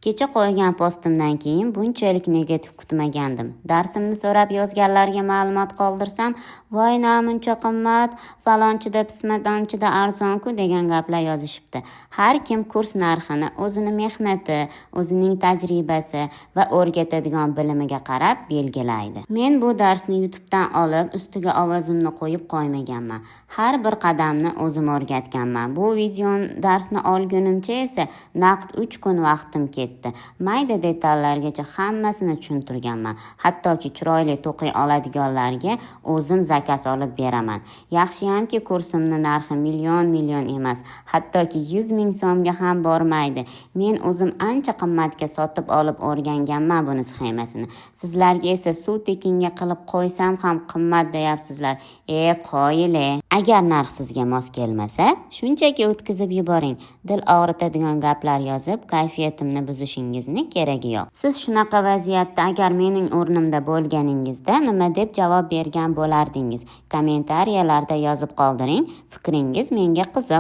Kecha qo'ygan postimdan keyin bunchalik negativ kutmagandim. Darsimni so'rab yozganlarga ma'lumot qoldirsam, "Voy, namuncha qimmat, falonchida, pismadonchida arzon-ku" degan gaplar yozishibdi. Har kim kurs narxini o'zini mehnati, o'zining tajribasi va o'rgatadigan bilimiga qarab belgilaydi. Men bu darsni YouTube'dan olib, ustiga ovozimni qo'yib qo'ymaganman. Har bir qadamni o'zim o'rgatganman. Bu video darsni olgunimcha esa naqd 3 kun vaqtim ketdi. Mayda detallargacha hammasini tushuntirganman. Hattoki chiroyli to'qiy oladiganlarga o'zim заказ olib beraman. Yaxshiyamki, kursimni narxi million million emas, hattoki 100 ming so'mga ham bormaydi. Men o'zim ancha qimmatga sotib olib o'rganganman buni sxemasini. Sizlarga esa suv tekinga qilib qo'ysam ham qimmat deyapsizlar. E, qoyil e. Agar narx sizga mos kelmasa, shunchaki o'tkazib yuboring. Dil og'ritadigan gaplar yozib, kayfiyatimni buzishingizni keragi yo'q. Siz shunaqa vaziyatda agar mening o'rnimda bo'lganingizda nima deb javob bergan bo'lardingiz? Kommentariyalarda yozib qoldiring. Fikringiz menga qiziq.